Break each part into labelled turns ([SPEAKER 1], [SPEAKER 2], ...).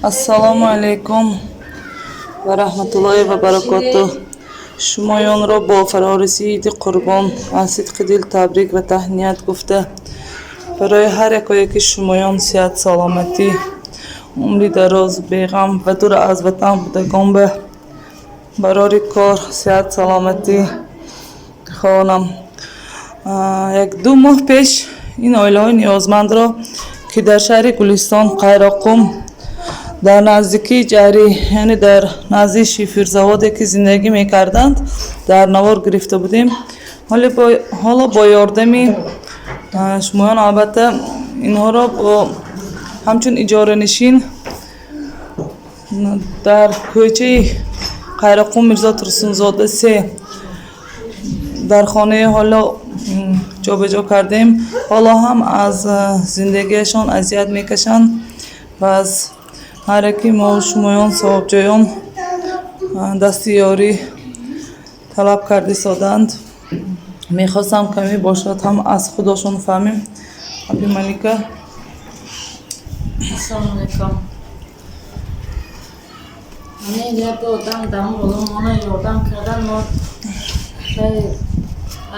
[SPEAKER 1] Ассалому алайкум ва раҳматуллоҳи ва баракотуҳ. Шумоёнро бо фарорасии Иди Қурбон аз сидқи дил табрик ва таҳният гуфта, барои ҳар якояки шумоён сиҳат, саломатӣ, умри дароз, беғам ва дур аз ватан будагон ба барори кор, сиҳат, саломатӣ хоҳонам. Як 2 моҳ пеш ин оилаҳои ниёзмандро, ки дар шаҳри Гулистон, Қайроққум, дар наздикии ҷарӣ, яъне дар назди шифирзаводе ки зиндагӣ мекарданд, дар навор гирифта будем. Ҳоло бо ёрдами шумоён, албатта, инҳоро бо ҳамчун иҷоранишин дар кӯчаи Қайроққум Мирзо Турсунзода 3 дар хонаи ҳоло ҷобаҷо кардем. Ҳоло ҳам аз зиндагиашон азият мекашанд ва аз ҳар яки мо шумоён соҳибҷоён дасти ёрӣ талаб карда истоданд. Мехостам каме бошад ҳам аз худошон фаҳмем. Аби Малика.
[SPEAKER 2] Ассалому алайкум. Ҳамин як одам дар боло мона ёрдам кардан, мо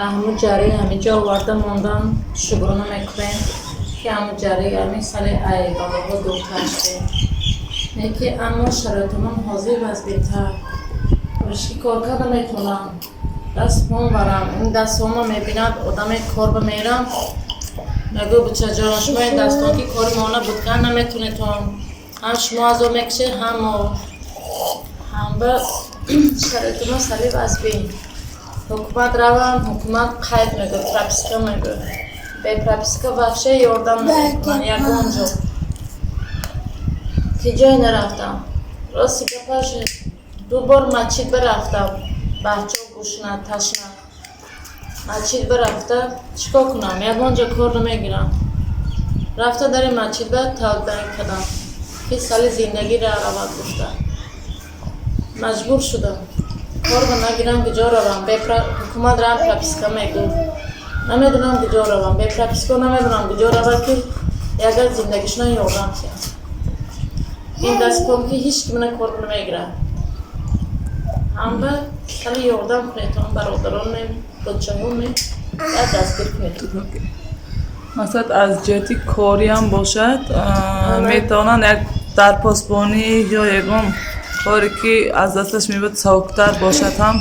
[SPEAKER 2] ҳамун ҷарӣ ҳаминҷо оварда мондан, шукрона мекунем, ки ҳамун ҷарӣ ҳамин сали ай балоҳо дуртар шудем. Не ки аммо шароитамон ҳозир вазбинтар. Ришки кор карда метавонам. Даст пом барам. Ин дастҳома мебинад, одаме кор ба мерам. Мегӯ, бучаҷон, шумо ин дастон ки кори мо набудкан наметонедон. Ҳам шумо азоб мекушед, ҳам мо. Ҳам ба шароитамон сали вазбин. Ҳукумат равам, ҳукумат қайд мегӯ, прописка мегӯ. Бе прописка вообще ёрдам намекунанд ягон ҷо. Ки ҷое нарафтам. Рости гапаш, 2 бор масҷид бирафтам. Бачаҳо гушна, ташна. Масҷид бирафта чӣ кор кунам? Ягон ҷо кор намегирам. Рафта дари масҷид ба талбанг кардам, ки сали зиндагӣ равад гуфта. Маҷбур шудам. Кор ба нагирам, куҷо равам? Бе ҳукумат рам прописка мегӯ. Намедонам куҷо равам. Бе прописка намедонам куҷо равад, ки ягар зиндагишона ёрдам кунад. Ин дастпом ки ҳеҷ ки мана кор намегирад. Ҳам ба сали ёрдам кунед, он бародаронем, бачаҳоме, як дастгир кунед.
[SPEAKER 1] Масалан, аз ҷиҳати кориам бошад, метавонанд як дар посбонӣ ё ягон коре ки аз дасташ мебуд савоктар бошад ҳам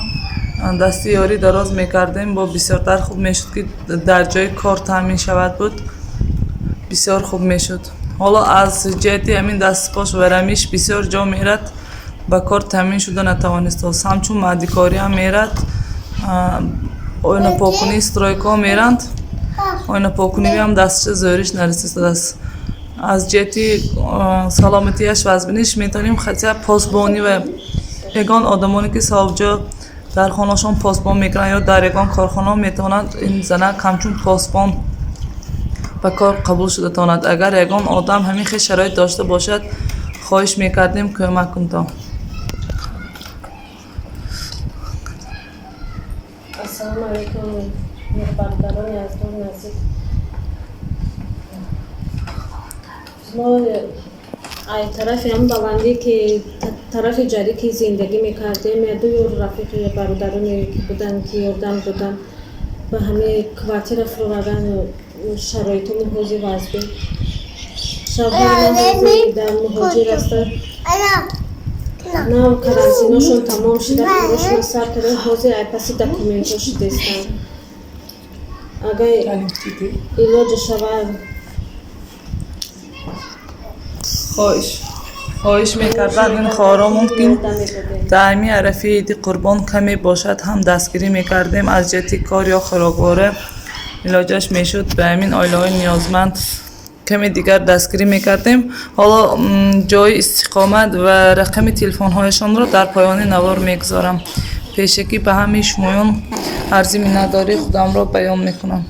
[SPEAKER 1] дасти ёрӣ дароз мекардем, бо бисёртар хуб мешуд, ки дар ҷои кор таъмин шавад буд, бисёр хуб мешуд. Ҳоло аз ҷиҳати ҳамин дастпош варамиш бисёр ҷо мерад, ба кор таъмин шуда натавонистааст. Ҳамчун мардикориам мерад, оинапокунӣ стройкаҳо меранд, оинапокуниам дастша зӯриш нарасидааст. Аз ҷиҳати саломатиаш вазбиниш метавонем хотя посбонӣ ва ягон одамоне ки соҳибҷо дар хонаашон посбон мекунанд ё дар ягон корхона метавонанд, ин занак ҳамчун посбон ба кор қабул шуда тавонад. Агар ягон одам ҳамин хел шароит дошта бошад, хоҳиш мекардем, кӯмак кунтон.
[SPEAKER 3] Ассалому алайкум, бародарони аз дур наздик. Мо ай тарафи ҳам баландӣ ки тарафи ҷарӣ ки зиндагӣ мекардем, ду ёр рафиқи бародароне ки буданд, ки ёрдам доданд, ба ҳамаи квартира фуровардан. Шароитумон ҳозир вазбин. Шавҳари ман ҳозир дар муҳоҷир ҳастанд. Нав карантиношон тамом шуда, корошона сар кардан, ҳозир ай паси документҳо шудестанд. Агар илоҷа шавад,
[SPEAKER 1] Хоҳиш мекарданд ин хоҳаромон, ки дар ҳамин арафаи Иди Қурбон каме бошад ҳам дастгирӣ мекардем аз ҷиҳати кор ё хӯроквора илоҷаш мешуд, ба ҳамин оилаҳои ниёзманд каме дигар дастгирӣ мекардем. Ҳоло ҷои истиқомат ва рақами телефонҳояшонро дар поёни навор мегузорам. Пешакӣ ба ҳамаи шумоён арзи миннатдории худамро баён мекунам.